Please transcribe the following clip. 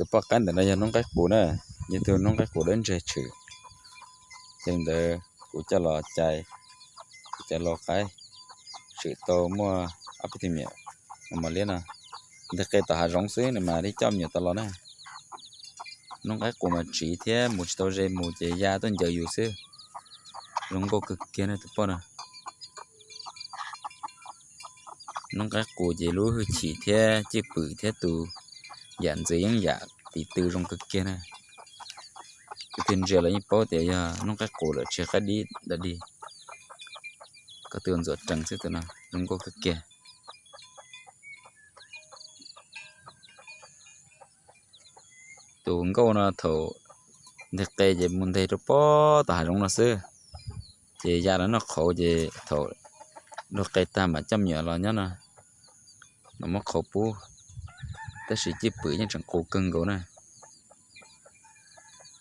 Tus poj qaib ntawm no yog noob qaib qus na, yog tus noob qaib qus dawb ntseg tshwm. Ces ntawd kuv coj los cais, kuv cais lau qaib, tshwm tau muaj ob peb tug me nyuam mos liab no. Nteg qe tom hav zoov xwb nws mas li coj me nyuam tau los na. Noob qaib qus mas tsiv thiab mus tsis tau ze mus ces ya tuaj ncaws yus xwb. Zoo nkauj kawg kiag na tus poj no. Noob qaib qus ces lub hwj chim thiab cwj pwm thiab tus yam ntxwv yeeb yam tis tw zoo kawg kiag na. Tus twg ntsia los yeej paub tias yog noob qaib qus lawm tsis yog qaib dib da dig. Koj tus ntxuav rees xwb tus no zoo nkauj kawg kiag. Tus nkauj no thaum nteg qe ces mus nteg rau pob tom hav zoov no xwb. Ces ya los noj qhauv ces thaum nrog qe tag mam coj me nyuam los nyob no, mam muab qhauv pub. Tab sis cwj pwm yeej tseem qus kawg nkaus na.